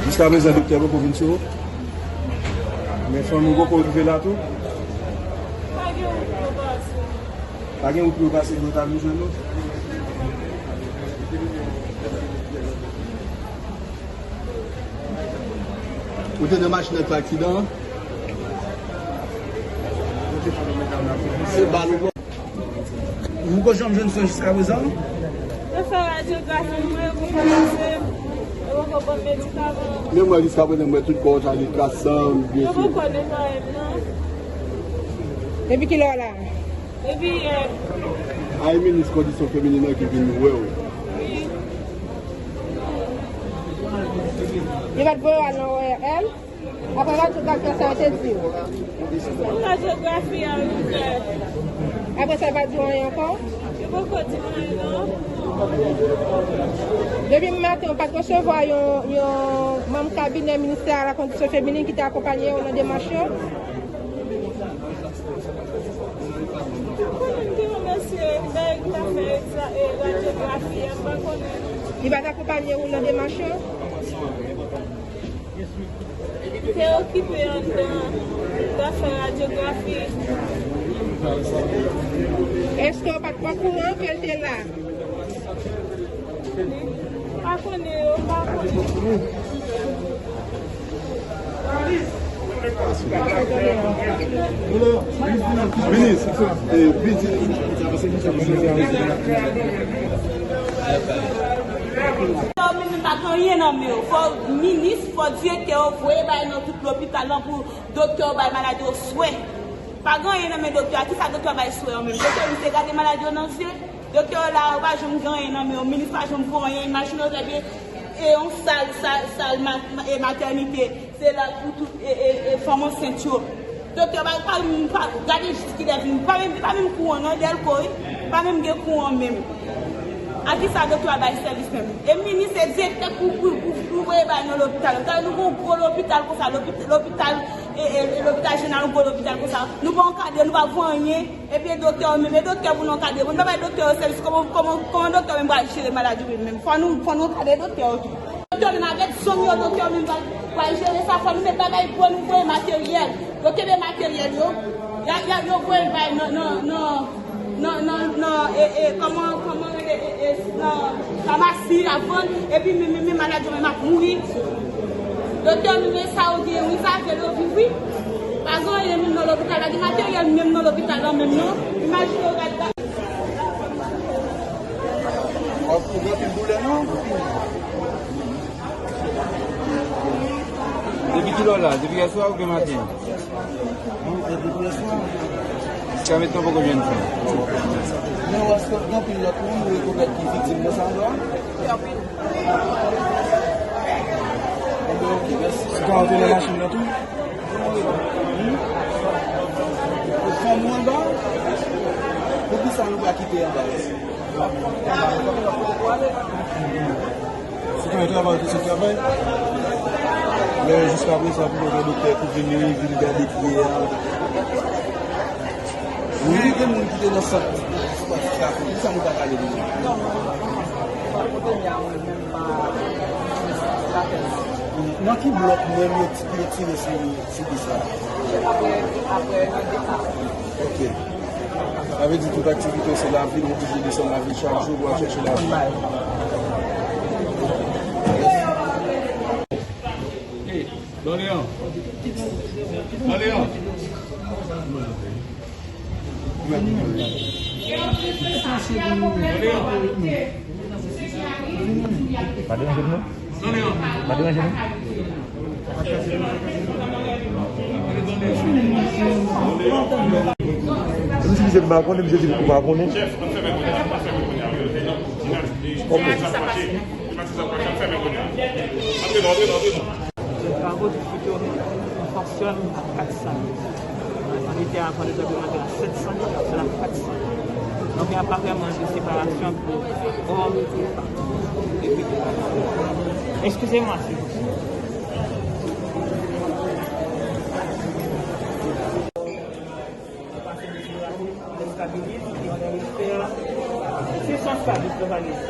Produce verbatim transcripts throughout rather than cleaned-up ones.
Jiskaprezan, doktè poko vin sou ou. Men fanmi w poko rive la tou. Pa gen wout pou yo pase. Pa gen wout pou yo pase, pou yo ta vin jwenn nou. Ou te nan machin nan ki fè aksidan an? Se bal ou pran? Ou poko janm jwenn swen jiskaprezan? Yo fè radyografi mwen, yo poko pase m. Yo poko ban m medikaman. Men mwen, jiskaprezan, mwen, tout kò w sa gen kras san, byen si. Yo poko netwaye m, non. Depi kilè w la? Depi yè. A, e minis kondisyon feminen an ki vin wè w. Wi. Li pa t voye w al nan O R L? Apre radyografi sa, yo te di w? Radyografi a, wi, fè. Apre sa, yo pa di w anyen ankò? Yo poko di m anyen, non. Depi maten, ou pa t resevwa yon, yon manm kabinè ministè a la kondisyon feminin ki te akonpanye w nan demach yo? Konnen m te remèsye nèg la fè egza-, e, radyografi a, m pa konnen. Li pa t akonpanye w nan demach yo? Te okipe anndan zafè radyografi. Èske w pa t okouran ke l te la? Pa konnen yo, pa konnen. Minis, eh, vizit. Yo menm pa gen anyen nan men yo. Fò minis, fò direktè yo voye bagay nan tout lopital lan pou doktè yo bay malad yo swen. Pa gen anyen nan men doktè a. Kisa doktè a bay swen an menm? Doktè yo se gade malad yo nan zye. Doktè yo la, yo pa janm gen anyen nan men yo. Minis pa janm fè anyen. Imajine w trè byen, e yon sal, sal, sal ma-, ma-, e matènite. Se la pou tout, e, e, e fanm ansent yo. Doktè pa, pa, pa, gade jis kilè vin. Pa menm, pa menm kouran non, dèlko, wi. Pa menm gen kouran menm. A kisa doktè a bay sèvis menm? E minis, e direktè pou, pou, pou, pou voye bay nan lopital. Lopital, nou gon gwo lopital konsa, lopit-, lopital, e, e, e lopital jeneral, nou gwo lopital konsa. Nou pa ankadre, nou pa voye anyen. Epi e doktè yo menm, e doktè pou nou ankadre. Pou nou pa bay doktè yo sèvis, kòman, kòman, kòman doktè yo menm pral jere maladi yo menm? Fò nou, fò nou ankadre doktè yo tou. Doktè yo menm avèk zòn yo, doktè yo menm pral, pral jere sa. Fò nou met bagay pou nou voye materyèl. Yo kenbe materyèl yo. Ya, ya, yo voye l bay nan, nan, nan, nan, nan, nan, e, e, kòman, kòman rele, e, e, nan famasi, la vann, epi menm, menm, menm malad yo menm ap mouri. Doktè nou men sa yo gen, wi, sa fè yo viv, wi. Pa gen anyen menm nan lopital, pa gen materyèl menm nan lopital lan menm, non. Imajine w gade la. Ou gen anpil doulè, non? Depi kilè w la? Depi yèswa oubyen maten? Depi yèswa. Jiska mentnan poko jwenn fanm. Men w èske gen anpil lòt moun ou rekonèt ki viktim nan sa a? Wi, anpil. Anben, ok, mèsi. Ou ka antre nan machin nan tou? Ou fanm ou anba? Poukisa nou pa kite anba? Se travay, travay, se travay. Men jiska prezan, pou gen doktè ki vini, vin gade pye a. Wi, gen moun ki te nan sant espas la, poukisa nou pa pale de li? Nan ki blòk menm yo ti-, yo tire sou, sou bis la? Apre, apre, nan de ka. Ok. Sa vle di tout aktivite w se lavil, ou oblije desann lavil chak jou pou al chèche lavi. Hey, Doléan. Doléan. Pa deranje nou. Pa deranje nou. Misye di m pa konnen, misye di m pa konnen. Ok. Travaux du futur, nou fonksyòn a kat san. An ete avan, nou te ap mande a sèt san, nou ap fè l a kat san. Donk, y a pa vrèman de separasyon ant òm epi fanm. Excusez-moi, s'il vous plaît. Estabilise, on est resté à six cent stabilise.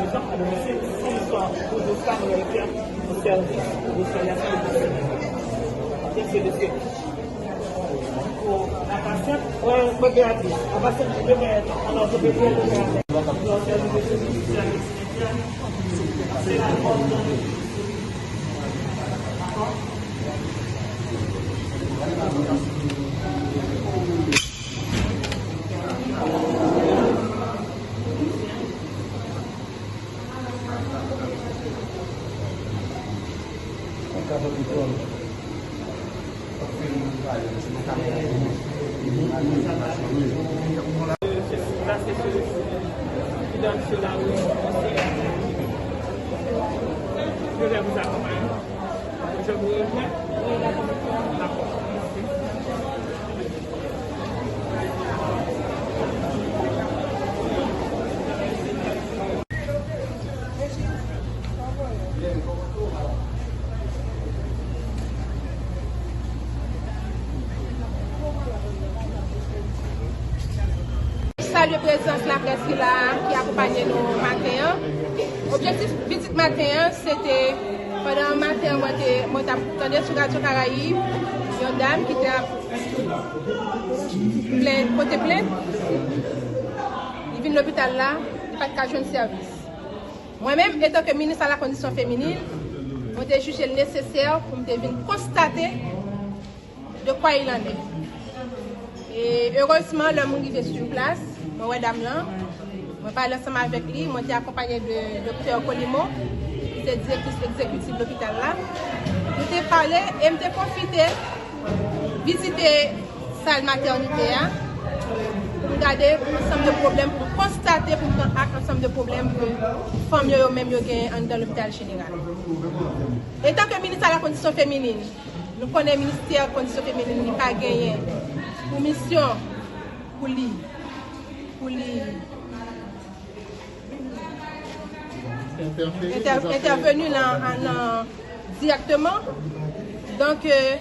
Se, se yon istwa pou nou sa nou fè pou sèvis, pou soignasyon de sèvis. Ase de sèvis. Pou la pasyant, mwen, mwen gen ati. La pasyant, mwen gen ati. Alò, se te byen, mwen gen ati. Alò, sèvis de sèvis, sèvis. Salye prezans laprès ki la a, ki akonpanye nou maten an. Objektif vizit maten an, se te, pandan maten an, mwen te, mwen t ap tande sou Radyo Karayib, yon dam ki te ap plen, pote plent, li vin lopital la, li pa t ka jwenn sèvis. Mwen menm, etanke minis a la kondisyon feminin, mwen te jije l nesesè pou m te vin konstate de quoi il en est. E erezman, lè mwen rive sou plas, mwen wè dam lan, mwen pale ansanm avèk li, mwen te akonpanye de doktè Colimo, ki se direktris egzekitif lopital la. Nou te pale e m te pwofite vizite sal matènite a, pou m gade ansanm de pwoblèm, pou m konstate, pou m pran ak ansanm de pwoblèm ke fanm yo, yo menm yo genyen anndan lopital jeneral. Etanke minis a la kondisyon feminin, nou konnen ministè kondisyon feminin li pa genyen pou misyon pou li, pou li entè-, entèveni nan, nan, dirèkteman. Donk, euh,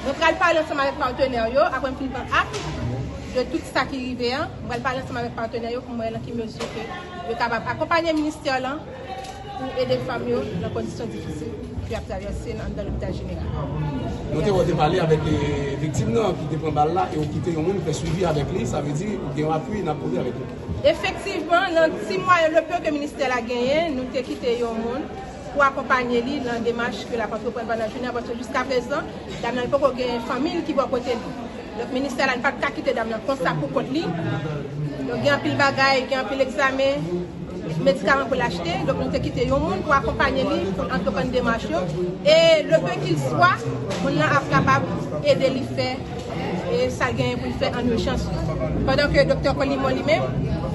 mwen pral pale ansanm avèk patnè yo, apre m fin pran ak de tout sa ki rive an, mwen pral pale ansanm avèk patnè yo pou m wè nan ki mezi ke yo kapab akonpanye ministè lan pou ede fanm yo nan kondisyon difisil ke y ap travèse nan, anndan lopital jeneral. Nou te wè w te pale avèk, eh, viktim nan ki te pran bal la e w kite yon moun fè swivi avèk li, sa vle di ou gen yon apui n ap pote avèk li. Efektivman, nan ti mwayen, le peu ke ministè la genyen, nou te kite yon moun pou akonpanye li nan demach ke l ap antreprann pandan jounen an, paske jiskaprezan, dam nan li poko gen fanmi l ki bò kote li. Donk, ministè la, li pa t ka kite dam nan konsa pou kont li. Donk, gen anpil bagay, gen anpil egzamen, medikaman pou l achte. Donk, nou te kite yon moun pou akonpanye li, pou l antreprann demach yo. E le peu qu'il soit, moun nan ap kapab ede li fè, e sa l genyen pou l fè an ijans. Pandan ke doktè Colimon li menm,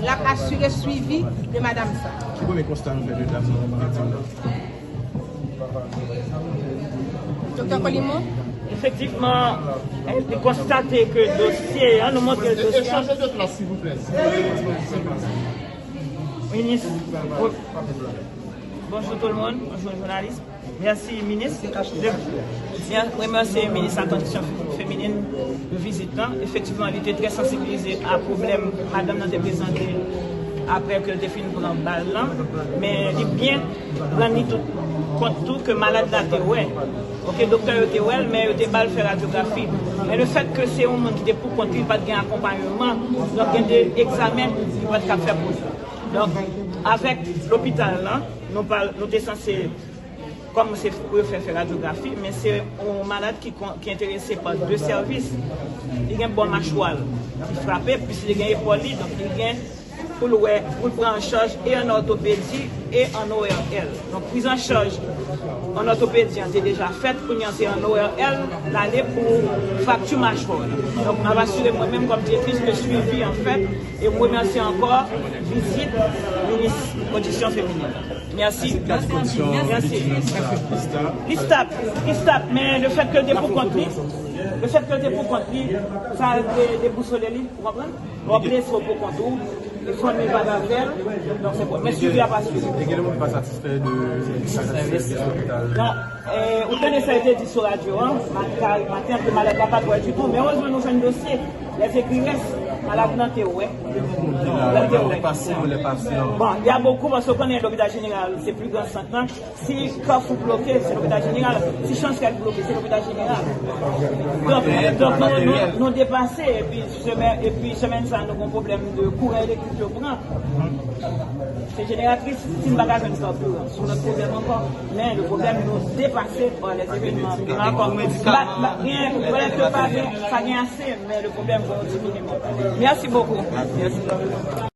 l ap asire swivi de madanm sa. Ki premye konsta nou fè de dam nan, viktim nan? Doktè Colimon? Efektivman, eh, li konstate ke dosye an, nou montre l dosye an. Minis, bon, bonjou tout le monde, bonjou jounalis. Mèsi, minis. Mwen remèsye minis a kondisyon feminin de vizit lan. Efektivman, li te trè sansibilize a pwoblèm madanm nan te prezante apre ke l te fin pran bal lan. Men li byen rann li tou kont tou ke malad la te wè. Oke, doktè yo te wè l, men yo te ba l fè radyografi. Men le fèt ke se yon moun ki te pou kont li, li pa t gen akonpayman, donk gen de egzamen li pa t ka fè pou li. Donk, avèk lopital lan, nou pa, nou te sanse kòmanse pou yo fè, fè radyografi, men se yon malad ki kon-, ki enterese pa de sèvis. Li gen bò machwa l ki frape, plis li gen epòl li, donk li gen pou l wè, pou l pran an chaj e an òtopedi e an O R L. Donk, priz an chaj an òtopedi an te deja fèt, kounye a se an O R L, l ale pou frakti machwa l. Donk, m ap asire mwen menm kòm direktris ke swivi an fèt, e m remèsye ankò vizit minis kondisyon feminin. Mèsi. Mèsi. Li stap, li stap, men le fèt ke l te pou kont li, le fèt ke l te pou kont li, sa de-, debousole li, ou konprann? Lè w blese w pou kont ou, e fanmi pa t avè l, donk se bon. Men swivi a pa swivi. E gen de moun ki pa satisfè de, de sa k ap fèt nan lopital. Non, eh, ou tande sa yo te di sou radyo an, maten, maten, ke malad la pa t wè ditou, men erezman nou jwenn dosye, les écrits restent. Malad nan te wè. Nan te wè. Bon, y a beaucoup, paske w konnen lopital jeneral se pli gran sant lan. Si Kafou bloke, se lopital jeneral. Si Chanskèl bloke, se lopital jeneral. Donk, donk nou, nou, nou depase, epi semèn, epi semèn sa, nou gen pwoblèm de kouran elektrik yo pran. Se jeneratris, si n pa ka jwenn kabiran, se yon lòt pwoblèm ankò. Men le pwoblèm nou depase pa lè evènman. Gen yon ti minimòm. Merci beaucoup. Merci.